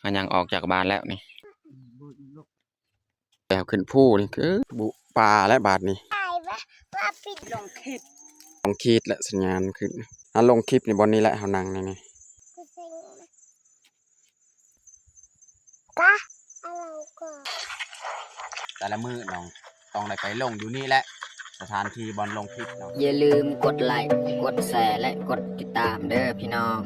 ເຮົາຍ່າງອອກຈາກບ້ານແລ້ວນີ້ ແລ້ວຂຶ້ນພູນີ້ຄືບຸປ່າແລ້ວບາດນີ້ ລົງຂີດ ລົງຂີດແລ້ວສັນຍານຂຶ້ນ ອັນລົງຄລິບນີ້ບ່ອນນີ້ແຫຼະ ເຮົານັ່ງນີ້ນີ້. ແຕ່ລະມື້ນ້ອງຕ້ອງໄດ້ໄປລົງຢູ່ນີ້ແຫຼະ ສະຖານທີ່ບ່ອນລົງຄລິບເນາະ. ຢ່າລືມກົດໄລ້ ກົດແຊ ແລະ ກົດຕິດຕາມເດີພີ່ນ້ອງ.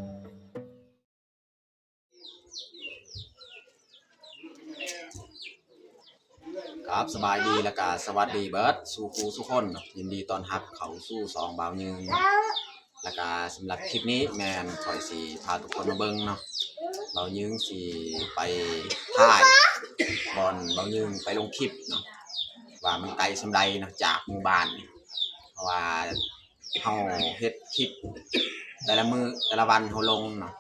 ຄັບ ສະບາຍດີ ແລະກະສະຫວັດດີເບິດສູ່ຄູ່ສູ່ຄົນເນາະ ຍິນດີຕ້ອນຮັບເຂົ້າສູ່ຊ່ອງບ່າວຍືງ ແລະກະສຳລັບຄລິບນີ້ແມ່ນຂ້ອຍຊິພາທຸກຄົນມາເບິ່ງເນາະ ບ່າວຍືງຊິໄປຖ່າຍບ່ອນບ່າວຍືງໄປລົງຄລິບເນາະ ວ່າມັນໄກສ່ຳໃດເນາະຈາກໝູ່ບ້ານນີ້ ເພາະວ່າ ເຮົາເຮັດຄລິບແຕ່ລະມື້ແຕ່ລະວັນເຮົາລົງເນາະ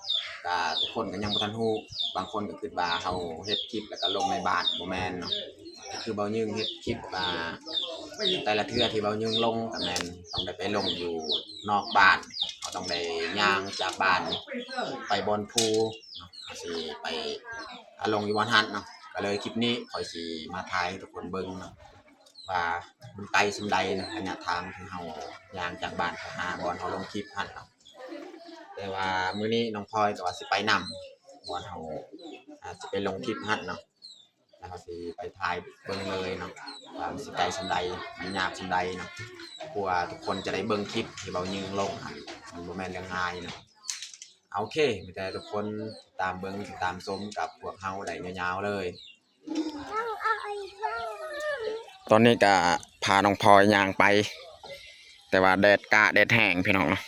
ກະທຸກຄົນກະຍັງບໍ່ທັນຮູ້ ບາງຄົນກະຄິດວ່າເຮົາເຮັດຄລິບແລ້ວກະລົງໃນບ້ານ ບໍ່ແມ່ນເນາະ ກະຄືບ່າວຍືງເຮັດຄລິບ ອ່າ ແຕ່ລະເທື່ອທີ່ບ່າວຍືງລົງກະແມ່ນຕ້ອງໄດ້ໄປລົງຢູ່ນອກບ້ານ ເຮົາຕ້ອງໄດ້ຍ່າງຈາກບ້ານໄປບ່ອນພູເນາະ ເຮົາຊິໄປ ອ່າ ລົງຢູ່ບ່ອນຫັ້ນເນາະ ກະເລີຍຄລິບນີ້ຂ້ອຍຊິມາຖ່າຍໃຫ້ທຸກຄົນເບິ່ງເນາະ ວ່າມັນໄກສ່ຳໃດນະ ໄລຍະທາງທີ່ເຮົາຍ່າງຈາກບ້ານໄປຫາບ່ອນເຮົາລົງຄລິບຫັ້ນເນາະ ແຕ່ວ່າມື້ນີ້ນ້ອງພອຍກະວ່າຊິໄປນຳ ບ່ອນເຮົາ ອາດຊິໄປລົງຄລິບຫັ້ນເນາະ ແລ້ວເຮົາຊິໄປຖ່າຍເບິ່ງເລີຍເນາະ ວ່າມັນຊິໄກສ່ຳໃດ ມັນຍາກສ່ຳໃດເນາະ ເພື່ອທຸກຄົນຈະໄດ້ເບິ່ງຄລິບທີ່ບ່າວຍືງລົງຫັ້ນ ມັນບໍ່ແມ່ນເລື່ອງງ່າຍເນາະ. ໂອເຄ ມີແຕ່ທຸກຄົນຕິດຕາມເບິ່ງ ຕິດຕາມຊົມກັບພວກເຮົາໄດ້ຍາວໆເລີຍ. ຕອນນີ້ກະພານ້ອງພອຍຍ່າງໄປ ແຕ່ວ່າແດດກະແດດແຮງພີ່ນ້ອງເນາະ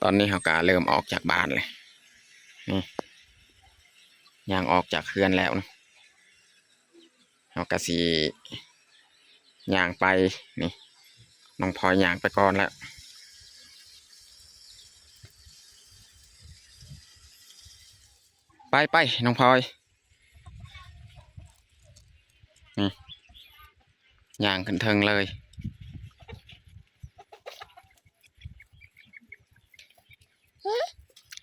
ຕອນນີ້ເຮົາກະເລີ່ມອອກຈາກບ້ານແລ້ວ ນີ້ ຍ່າງອອກຈາກເຮືອນແລ້ວເນາະ ເຮົາກະຊິຍ່າງໄປ ນີ້ ນ້ອງພອຍຍ່າງໄປກ່ອນແລ້ວ ໄປໆ ນ້ອງພອຍ ນີ້ ຍ່າງຂຶ້ນເທິງເລີຍ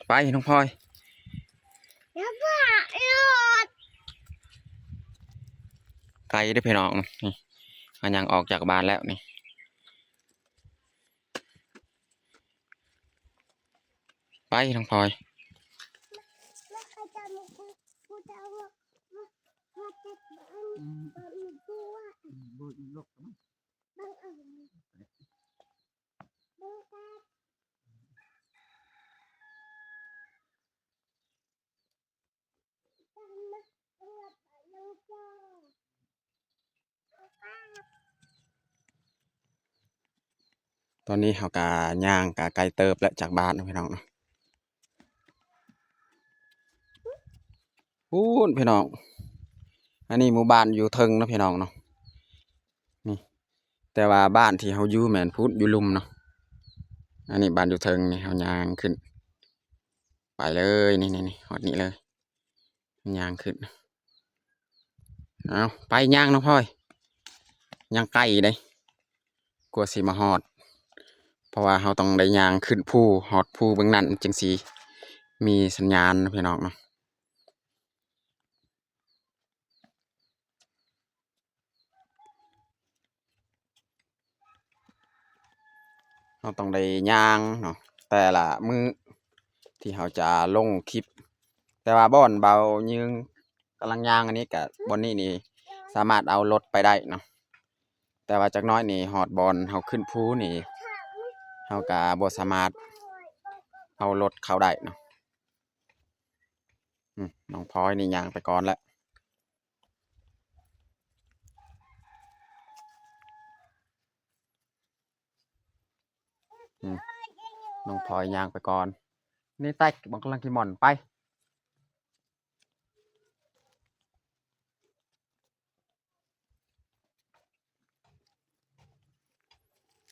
ໄປນ້ອງພອຍ ໄກເດີ້ພີ່ນ້ອງ ນີ້ ເຮົາຍ່າງອອກຈາກບ້ານແລ້ວນີ້ ໄປນ້ອງພອຍ ຕອນນີ້ເຮົາກະຍ່າງກະໄກເຕີບແລ້ວຈາກບ້ານເນາະ ພີ່ນ້ອງເນາະ ພຸ້ນພີ່ນ້ອງ ອັນນີ້ໝູ່ບ້ານຢູ່ເທິງເນາະພີ່ນ້ອງເນາະ ນີ້ ແຕ່ວ່າບ້ານທີ່ເຮົາຢູ່ແມ່ນພຸ້ນ ຢູ່ລຸ່ມເນາະ ອັນນີ້ບ້ານຢູ່ເທິງນີ້ ເຮົາຍ່າງຂຶ້ນໄປເລີຍ ນີ້ໆ ຮອດນີ້ເລີຍ ຍ່າງຂຶ້ນ ເອົາ ໄປຍ່າງນ້ອງພອຍ ຍັງໄກເດ້ ກວ່າຊິມາຮອດ ເພາະວ່າເຮົາຕ້ອງໄດ້ຍ່າງຂຶ້ນພູ ຮອດພູເບື້ອງນັ້ນຈຶ່ງຊິມີສັນຍານເນາະ ພີ່ນ້ອງເນາະ. ເຮົາຕ້ອງໄດ້ຍ່າງເນາະ ແຕ່ລະມື້ທີ່ເຮົາຈະລົງຄລິບ ແຕ່ວ່າບ່ອນບ່າວຍືງກຳລັງຍ່າງອັນນີ້ກະ ບ່ອນນີ້ນີ້ສາມາດເອົາລົດໄປໄດ້ເນາະ ແຕ່ວ່າຈັກໜ້ອຍນີ້ຮອດບ່ອນເຮົາຂຶ້ນພູນີ້ ເຮົາກະບໍ່ສາມາດເອົາລົດເຂົ້າໄດ້ເນາະ. ອືມ ນ້ອງພອຍນີ້ຍ່າງໄປກ່ອນແລ້ວ. ອືມ ນ້ອງພອຍຍ່າງໄປກ່ອນ. ນີ້ໄຕ້ບັງກະລັງກິນໝ່ອນໄປ.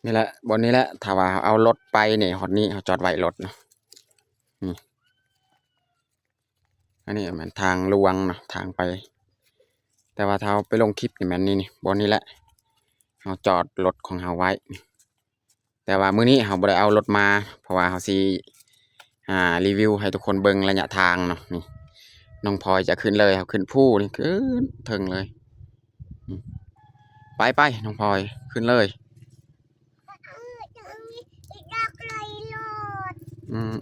ນີ້ແຫຼະ ບ່ອນນີ້ແຫຼະ ຖ້າວ່າເຮົາເອົາລົດໄປນີ້ ຮອດນີ້ເຮົາຈອດໄວ້ລົດນະ ນີ້ ອັນນີ້ແມ່ນທາງຫຼວງນະ ທາງໄປ ແຕ່ວ່າຖ້າເຮົາໄປລົງຄລິບນີ້ແມ່ນນີ້ ນີ້ ບ່ອນນີ້ແຫຼະ ເຮົາຈອດລົດຂອງເຮົາໄວ້. ແຕ່ວ່າມື້ນີ້ເຮົາບໍ່ໄດ້ເອົາລົດມາ ເພາະວ່າເຮົາຊິ ອ່າ ຣີວິວໃຫ້ທຸກຄົນເບິ່ງໄລຍະທາງເນາະ ນີ້ ນ້ອງພອຍຈະຂຶ້ນເລີຍ ເຮົາຂຶ້ນພູນີ້ ຂຶ້ນເທິງເລີຍ. ໄປໆ ນ້ອງພອຍ ຂຶ້ນເລີຍ. ອືມ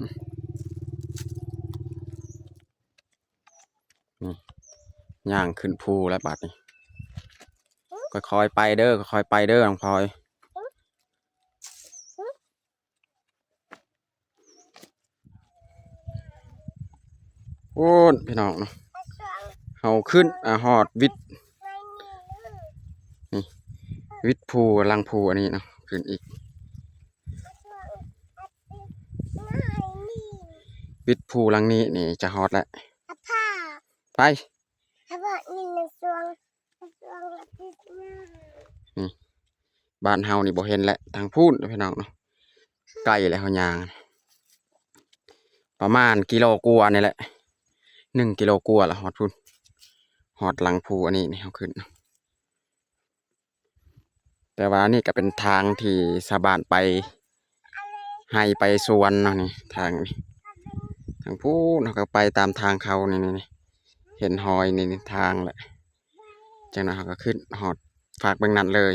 ນີ້ ຍ່າງຂຶ້ນພູແລ້ວບາດນີ້. ຄ່ອຍໆໄປເດີ ຄ່ອຍໆໄປເດີ ນ້ອງພອຍ. ໂອ້ຍ ພີ່ນ້ອງເນາະ ເຮົາຂຶ້ນ ອາ ຮອດວິດ ນີ້ ວິດພູ ຫຼັງພູອັນນີ້ເນາະ ຂຶ້ນອີກ ວິດພູຫຼັງນີ້ ນີ້ຈະຮອດແລ້ວ. ໄປ ນີ້ ບ້ານເຮົານີ້ບໍ່ເຫັນແຫຼະ ທາງພຸ້ນ ພີ່ນ້ອງເນາະ ໄກແຫຼະ ເຮົາຍ່າງປະມານກິໂລກວ່ານີ້ແຫຼະ ໜຶ່ງກິໂລກວ່າລະຮອດພຸ້ນ ຮອດຫຼັງພູອັນນີ້ ນີ້ເຮົາຂຶ້ນ. ແຕ່ວ່ານີ້ກໍເປັນທາງທີ່ຊາວບ້ານໄປໄຮ່ໄປສວນເນາະ ນີ້ທາງນີ້ ທາງພຸ້ນເຮົາກໍໄປຕາມທາງເຂົານີ້ ນີ້ ນີ້ ເຫັນຮອຍນີ້ ນີ້ທາງແຫຼະ. ຈັ່ງນັ້ນເຮົາກໍຂຶ້ນຮອດຟາກເບື້ອງນັ້ນເລີຍ.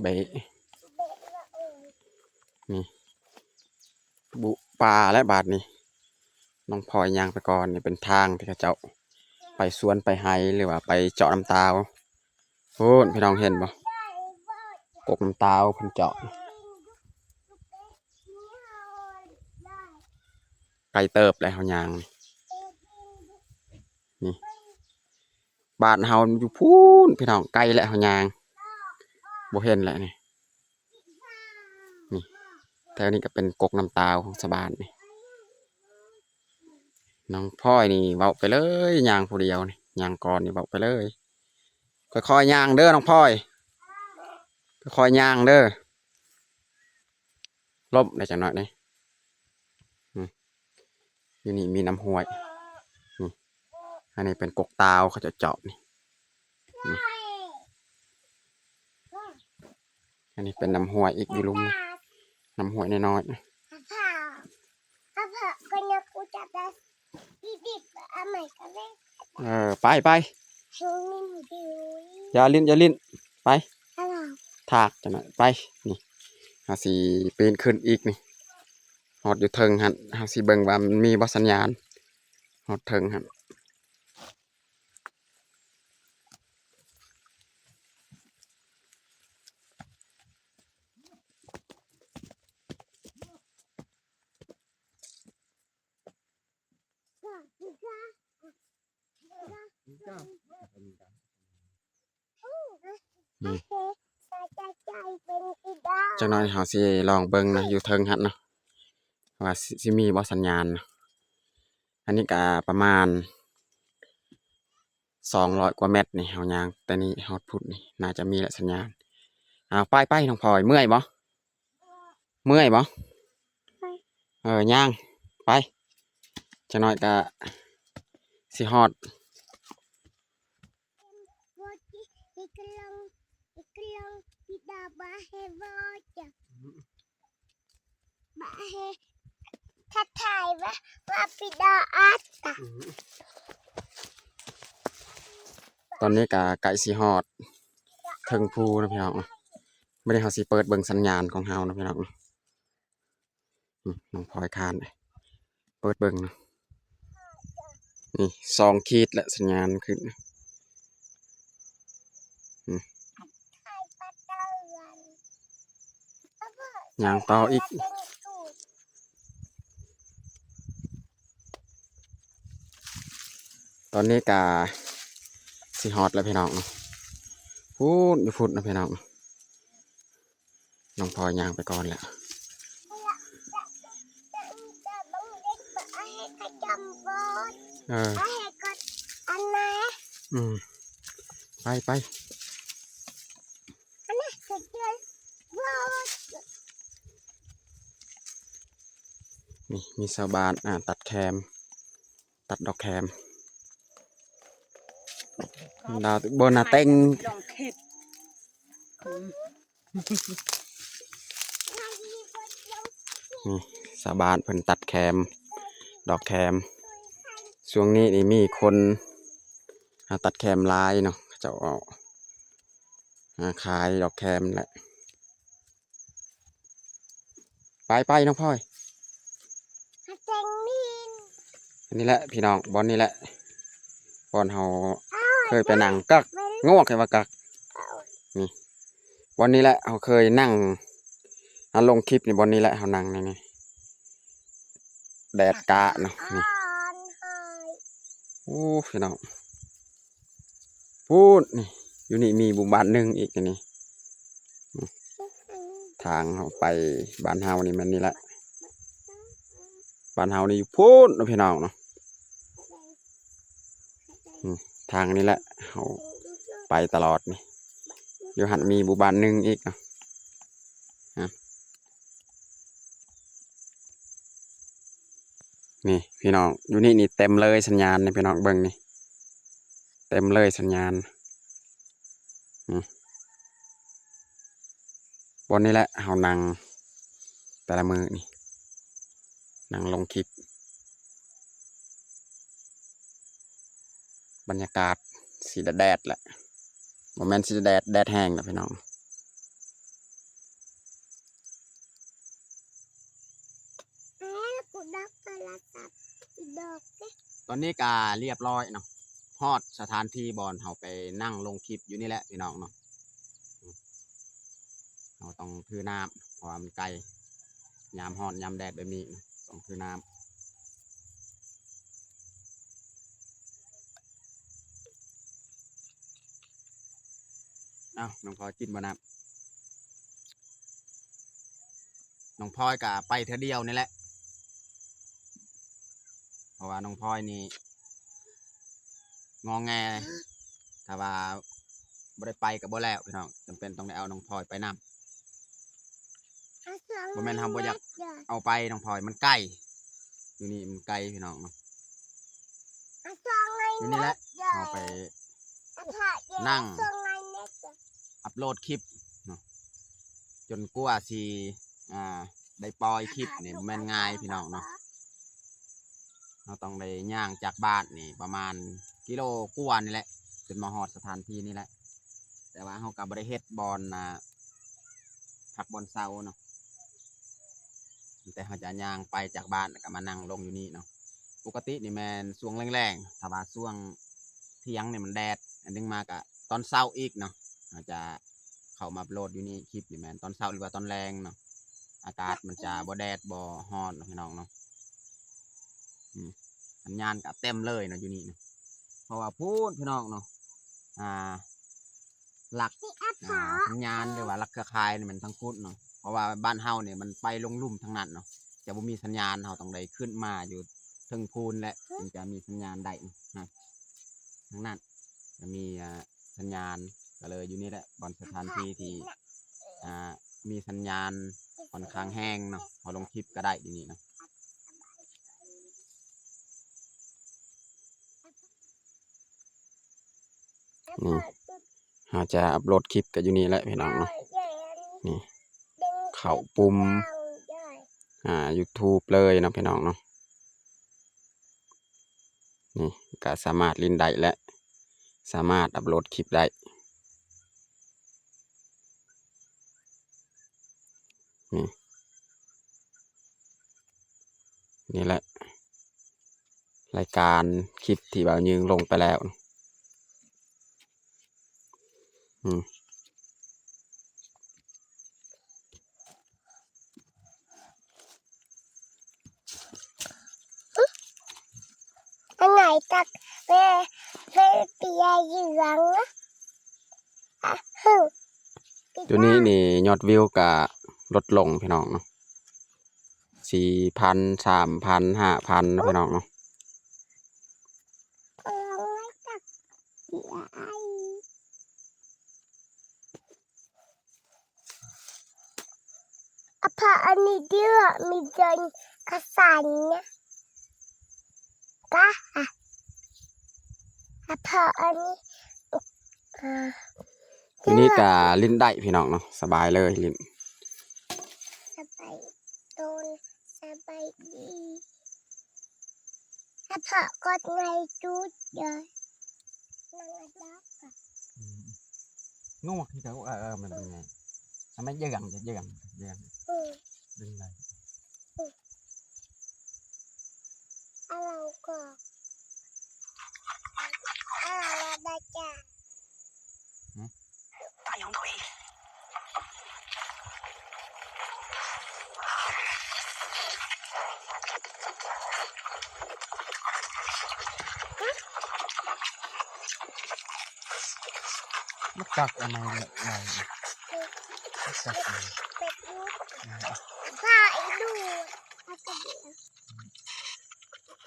ເບະ ນີ້ ບຸປ່າແລ້ວບາດນີ້ ນ້ອງພອຍຍ່າງໄປກ່ອນ. ນີ້ເປັນທາງທີ່ເຂົາເຈົ້າໄປສວນໄປໄຮ່ ຫຼືວ່າໄປເຈາະນ້ຳຕາວ. ພຸ້ນ ພີ່ນ້ອງເຫັນບໍ່ ກົກນ້ຳຕາວເພິ່ນເຈາະ. ໄກເຕີບແລ້ວເຮົາຍ່າງ ນີ້ ບ້ານເຮົາຢູ່ພຸ້ນ ພີ່ນ້ອງ ໄກແຫຼະເຮົາຍ່າງ ບໍ່ເຫັນແຫຼະນີ້. ນີ້ ແຖວນີ້ກໍເປັນກົກນ້ຳຕາວຂອງຊາວບ້ານນີ້. ນ້ອງພອຍນີ້ເວົ້າໄປເລີຍ ຍ່າງຜູ້ດຽວນີ້ ຍ່າງກ່ອນນີ້ເວົ້າໄປເລີຍ. ຄ່ອຍໆຍ່າງເດີນ້ອງພອຍ ຄ່ອຍໆຍ່າງເດີ. ລົ້ມໄດ້ຈັກໜ້ອຍນີ້. ອືມ ຢູ່ນີ້ມີນ້ຳຫ້ວຍ ນີ້ ອັນນີ້ເປັນກົກຕາວເຂົາເຈົ້າເຈາະນີ້. ນີ້ ອັນນີ້ເປັນນ້ຳຫ້ວຍອີກຢູ່ລຸ່ມ ນ້ຳຫ້ວຍນ້ອຍໆ. ເອີ ໄປໆ ຢ່າຫຼິ້ນ ຢ່າຫຼິ້ນ ໄປ ຖາກຈັກໜ້ອຍ ໄປ. ນີ້ ເຮົາຊິປີນຂຶ້ນອີກນີ້ ຮອດຢູ່ເທິງຫັ້ນ ເຮົາຊິເບິ່ງວ່າມັນມີບໍ່ສັນຍານ ຮອດເທິງຫັ້ນ. ນີ້ ຈັກໜ້ອຍເຮົາຊິລອງເບິ່ງນະ ຢູ່ເທິງຫັ້ນເນາະ ວ່າຊິ ຊິມີບໍ່ສັນຍານເນາະ. ອັນນີ້ກະປະມານສອງຮ້ອຍກວ່າແມັດນີ້ ເຮົາຍ່າງແຕ່ນີ້ຮອດພຸ້ນນີ້ ໜ້າຈະມີແຫຼະສັນຍານ. ເອົາ ໄປໆ ນ້ອງພອຍ ເມື່ອຍບໍ່? ເມື່ອຍບໍ່? ເອີ ຍ່າງໄປ ຈັກໜ້ອຍກະຊິຮອດ. ຕອນນີ້ກະໃກ້ຊິຮອດເທິງພູນະພີ່ນ້ອງ. ມື້ນີ້ເຮົາຊິເປີດເບິ່ງສັນຍານຂອງເຮົານະພີ່ນ້ອງ. ອືມ ນ້ອງພອຍຄານ ເປີດເບິ່ງນະ. ນີ້ ສອງຂີດແລ້ວສັນຍານຂຶ້ນ. ອືມ ຍ່າງຕໍ່ອີກ. ຕອນນີ້ກະຊິຮອດແລ້ວພີ່ນ້ອງເນາະ. ພຸ້ນ ຢູ່ພຸ້ນນະພີ່ນ້ອງ. ນ້ອງພອຍຍ່າງໄປກ່ອນແລ້ວ. ເອີ ອືມ ໄປ ໄປ. ນີ້ ມີຊາວບ້ານ ອ່າ ຕັດແຄມ ຕັດດອກແຄມ. ດາວເບິ່ງໜ້າເຕັງ. ອືມ ນີ້ ຊາວບ້ານເພິ່ນຕັດແຄມ ດອກແຄມ. ຊ່ວງນີ້ນີ້ມີຄົນຫາຕັດແຄມຫຼາຍເນາະ ເຂົາເຈົ້າເອົາຫາຂາຍດອກແຄມແຫຼະ. ໄປ ໄປ ນ້ອງພອຍ ຫາແຕງມີນ. ອັນນີ້ແຫຼະພີ່ນ້ອງ ບ່ອນນີ້ແຫຼະ ບ່ອນເຮົາເຄີຍໄປນັ່ງກັກ ງວກໃຫ້ວ່າກັກ ນີ້ ບ່ອນນີ້ແຫຼະ ເຮົາເຄີຍນັ່ງ ເຮົາລົງຄລິບນີ້ ບ່ອນນີ້ແຫຼະ ເຮົານັ່ງນີ້ ນີ້ ແດດກະເນາະ ນີ້ ໂອ້ ພີ່ນ້ອງ ພຸ້ນ ນີ້ ຢູ່ນີ້ມີໝູ່ບ້ານໜຶ່ງອີກ ນີ້ ທາງເຮົາໄປບ້ານເຮົານີ້ແມ່ນນີ້ແຫຼະ ບ້ານເຮົານີ້ຢູ່ພຸ້ນເນາະ ພີ່ນ້ອງເນາະ ອືມ ທາງນີ້ແຫຼະ ເຮົາໄປຕະຫຼອດນີ້ ຢູ່ຫັ້ນມີໝູ່ບ້ານໜຶ່ງອີກເນາະ ນີ້ພີ່ນ້ອງ ຢູ່ນີ້ນີ້ເຕັມເລີຍສັນຍານນີ້ ພີ່ນ້ອງເບິ່ງນີ້ ເຕັມເລີຍສັນຍານ ນີ້ ບ່ອນນີ້ແຫຼະ ເຮົານັ່ງແຕ່ລະມື້ນີ້ ນັ່ງລົງຄລິບ ບັນຍາກາດຊິແດດໆແຫຼະ ບໍ່ແມ່ນຊິແດດ ແດດແຮງແຫຼະ ພີ່ນ້ອງ. ຕອນນີ້ກະລຽບຮ້ອຍເນາະ ຮອດສະຖານທີ່ບ່ອນເຮົາໄປນັ່ງລົງຄລິບຢູ່ນີ້ແຫຼະ ພີ່ນ້ອງເນາະ ເຮົາຕ້ອງຖືນ້ຳ ເພາະວ່າມັນໄກ ຍາມຮ້ອນຍາມແດດແບບນີ້ ຕ້ອງຖືນ້ຳ. ເອົ້າ ນ້ອງພອຍກິນບໍ່ນ້ຳ? ນ້ອງພອຍກະໄປເທື່ອດຽວນີ້ແຫຼະ ເພາະວ່ານ້ອງພອຍນີ້ ງໍແງ ຖ້າວ່າບໍ່ໄດ້ໄປກໍບໍ່ແລ້ວພີ່ນ້ອງ ຈຳເປັນຕ້ອງໄດ້ເອົານ້ອງພອຍໄປນຳ ບໍ່ແມ່ນເຮົາບໍ່ຢາກເອົາໄປນ້ອງພອຍ ມັນໄກ ຢູ່ນີ້ມັນໄກພີ່ນ້ອງເນາະ ຢູ່ນີ້ແຫຼະ ເຮົາໄປນັ່ງອັບໂຫຼດຄລິບເນາະ ຈົນກວ່າຊິ ອ່າ ໄດ້ປ່ອຍຄລິບນີ້ບໍ່ແມ່ນງ່າຍພີ່ນ້ອງເນາະ ເຮົາຕ້ອງໄດ້ຍ່າງຈາກບ້ານນີ້ປະມານກິໂລກວ່ານີ້ແຫຼະ ຈົນມາຮອດສະຖານທີ່ນີ້ແຫຼະ ແຕ່ວ່າເຮົາກໍບໍ່ໄດ້ເຮັດບ່ອນ ອ່າ ພັກບ່ອນເຊົາເນາະ ແຕ່ເຮົາຈະຍ່າງໄປຈາກບ້ານ ແລ້ວກໍມານັ່ງລົງຢູ່ນີ້ເນາະ ປົກກະຕິນີ້ແມ່ນຊ່ວງແລງໆ ຖ້າວ່າຊ່ວງທ່ຽງນີ້ມັນແດດ ອັນໜຶ່ງມາກໍຕອນເຊົ້າອີກເນາະ ເຮົາຈະ ເຂົ້າມາອັບໂຫຼດຢູ່ນີ້ ຄລິບນີ້ແມ່ນຕອນເຊົ້າ ຫຼືວ່າຕອນແລງເນາະ ອາກາດມັນຈະບໍ່ແດດບໍ່ຮ້ອນເນາະ ພີ່ນ້ອງເນາະ ອືມ ສັນຍານກະເຕັມເລີຍເນາະຢູ່ນີ້ເນາະ ເພາະວ່າພຸ້ນພີ່ນ້ອງເນາະ ອ່າ ຫຼັກ ອ່າ ສັນຍານ ຫຼືວ່າຫຼັກເຄືອຂ່າຍນີ້ແມ່ນທາງພຸ້ນເນາະ ເພາະວ່າບ້ານເຮົານີ້ມັນໄປລົງລຸ່ມທາງນັ້ນເນາະ ຈະບໍ່ມີສັນຍານ ເຮົາຕ້ອງໄດ້ຂຶ້ນມາຢູ່ເທິງພູນແຫຼະ ຈຶ່ງຈະມີສັນຍານໄດ້ ທາງນັ້ນຈະມີ ອ່າ ສັນຍານ ກໍເລີຍຢູ່ນີ້ແຫຼະ ບ່ອນສະຖານທີ່ທີ່ ອ່າ ມີສັນຍານຂ້ອນຂ້າງແຮງເນາະ ເຮົາລົງຄລິບກໍໄດ້ຢູ່ນີ້ເນາະ ນີ້ ເຮົາຈະອັບໂຫຼດຄລິບກໍຢູ່ນີ້ແຫຼະ ພີ່ນ້ອງເນາະ ນີ້ ເຂົ້າປຸ່ມ ອ່າ ຢູທູບເລີຍເນາະ ພີ່ນ້ອງເນາະ ນີ້ກໍສາມາດຫຼິ້ນໄດ້ ແລະ ສາມາດອັບໂຫຼດຄລິບໄດ້ ນີ້ ນີ້ແຫຼະ ລາຍການຄລິບທີ່ບ່າວຍືງລົງໄປແລ້ວ ອືມ ອັນໄຫນຕັກເວ ເວເປຍເຫຼືອງນະ ອະ ຫຶ ດຽວນີ້ນີ້ຍອດວິວກະລົດລົງພີ່ນ້ອງເນາະ ສີ່ພັນ ສາມພັນ ຫ້າພັນເນາະ ພີ່ນ້ອງເນາະ ອະພະອັນນີ້ເດືອມີເດີນກະສັນນະ ກະ ອະ ອະພະອັນນີ້ ເອີ ຢູ່ນີ້ກະຫຼິ້ນໄດ້ພີ່ນ້ອງເນາະ ສະບາຍເລີຍຫຼິ້ນ ສະບາຍ ໂດນ ສະບາຍດີ. ກົດໃນຈຸດເດີ ນັ່ງອັນດັບ ອືມ ງົວຄືເກົ່າ ເອີໆ ມັນເປັນໄງ ໃຫ້ມັນເຍືອງ ເຍືອງ ເຍືອງ ເອີ ດຶງໄດ້ ເອີ ອາລາວກໍ ອາລາວໄດ້ຈ້າ ມັນກັກອັນໃໝ່ແຫຼະ ມັນກັກອັນໃໝ່ ພາໄອ້ດູດ ເອົາ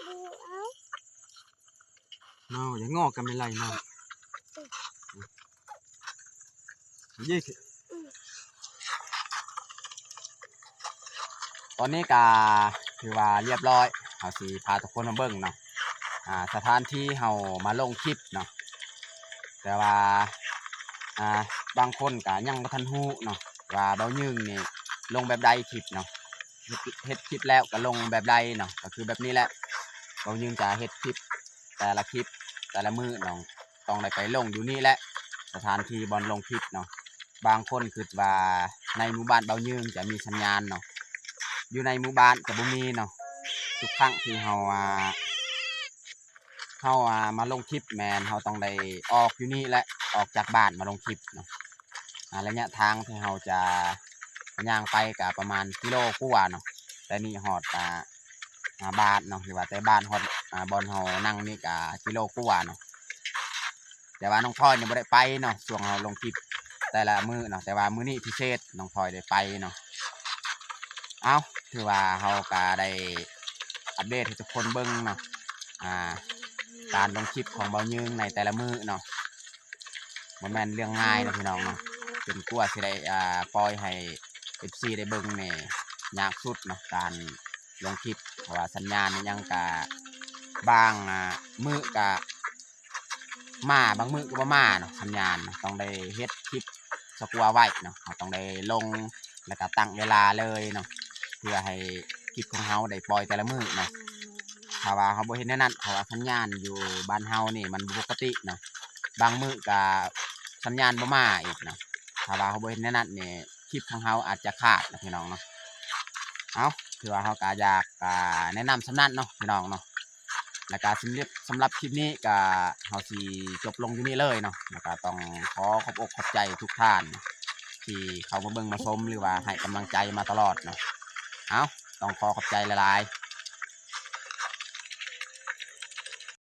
ເອົາ ເອົາ ເນາະ ຢ່າງໍກັນແມ່ນໄລເນາະ ເຢ້ ຕອນນີ້ກະຖືວ່າລຽບຮ້ອຍ ເຮົາຊິພາທຸກຄົນມາເບິ່ງເນາະ ອ່າ ສະຖານທີ່ເຮົາມາລົງຄລິບເນາະ ແຕ່ວ່າ ອ່າ ບາງຄົນກະຍັງບໍ່ທັນຮູ້ເນາະ ວ່າເບົາຍືງນີ້ລົງແບບໃດຄລິບເນາະ ເຮັດ ເຮັດຄລິບແລ້ວກະລົງແບບໃດເນາະ ກະຄືແບບນີ້ແຫຼະ ເບົາຍືງຈະເຮັດຄລິບ ແຕ່ລະຄລິບ ແຕ່ລະມື້ເນາະ ຕ້ອງໄດ້ໄປລົງຢູ່ນີ້ແຫຼະ ສະຖານທີ່ບ່ອນລົງຄລິບເນາະ ບາງຄົນຄິດວ່າໃນໝູ່ບ້ານເບົາຍືງຈະມີສັນຍານເນາະ ຢູ່ໃນໝູ່ບ້ານຈະບໍ່ມີເນາະ ທຸກຄັ້ງທີ່ເຮົາ ອ່າ ເຮົາ ອ່າ ມາລົງຄລິບ ແມ່ນເຮົາຕ້ອງໄດ້ອອກຢູ່ນີ້ແຫຼະ ອອກຈາກບ້ານມາລົງຄລິບເນາະ ອ່າ ໄລຍະທາງທີ່ເຮົາຈະຍ່າງໄປກະປະມານກິໂລກວ່າເນາະ ແຕ່ນີ້ຮອດ ອ່າ ອ່າ ບ້ານເນາະ ຫຼືວ່າແຕ່ບ້ານຮອດ ອ່າ ບ່ອນເຮົານັ່ງນີ້ກະກິໂລກວ່າເນາະ ແຕ່ວ່ານ້ອງພອຍນີ້ບໍ່ໄດ້ໄປເນາະ ຊ່ວງເຮົາລົງຄລິບແຕ່ລະມື້ເນາະ ແຕ່ວ່າມື້ນີ້ພິເສດ ນ້ອງພອຍໄດ້ໄປເນາະ ເອົ້າ ຖືວ່າເຮົາກະໄດ້ອັບເດດໃຫ້ທຸກຄົນເບິ່ງເນາະ ອ່າ ການລົງຄລິບຂອງເບົາຍືງໃນແຕ່ລະມື້ເນາະ ບໍ່ແມ່ນເລື່ອງງ່າຍເນາະພີ່ນ້ອງເນາະ ຈົນກວ່າຊິໄດ້ ອ່າ ປ່ອຍໃຫ້ເອັຟຊີໄດ້ເບິ່ງນີ້ຍາກສຸດເນາະ ການລົງຄລິບ ເພາະວ່າສັນຍານອີ່ຫຍັງກະ ບາງ ອ່າ ມື້ກະມາ ບາງມື້ກະບໍ່ມາເນາະ ສັນຍານເນາະ ຕ້ອງໄດ້ເຮັດຄລິບສະກົວໄວ້ເນາະ ເຮົາຕ້ອງໄດ້ລົງ ແລ້ວກະຕັ້ງເວລາເລີຍເນາະ ເພື່ອໃຫ້ຄລິບຂອງເຮົາໄດ້ປ່ອຍແຕ່ລະມື້ເນາະ ຖ້າວ່າເຮົາບໍ່ເຮັດແນວນັ້ນ ເພາະວ່າສັນຍານຢູ່ບ້ານເຮົານີ້ມັນບໍ່ປົກກະຕິເນາະ ບາງມື້ກະສັນຍານບໍ່ມາອີກເນາະ ຖ້າວ່າເຮົາບໍ່ເຮັດແນວນັ້ນນີ້ ຄລິບຂອງເຮົາອາດຈະຂາດເນາະພີ່ນ້ອງເນາະ ເອົ້າ ຖືວ່າເຮົາກະຢາກ ອ່າ ແນະນຳສ່ຳນັ້ນເນາະພີ່ນ້ອງເນາະ ແລ້ວກະສຳລັບ ສຳລັບຄລິບນີ້ກະເຮົາຊິຈົບລົງຢູ່ນີ້ເລີຍເນາະ ແລ້ວກະຕ້ອງຂໍຂອບອົກຂອບໃຈທຸກທ່ານທີ່ເຂົ້າມາເບິ່ງມາຊົມ ຫຼືວ່າໃຫ້ກຳລັງໃຈມາຕະຫຼອດເນາະ ເອົ້າ ຕ້ອງຂໍຂອບໃຈຫຼາຍໆ.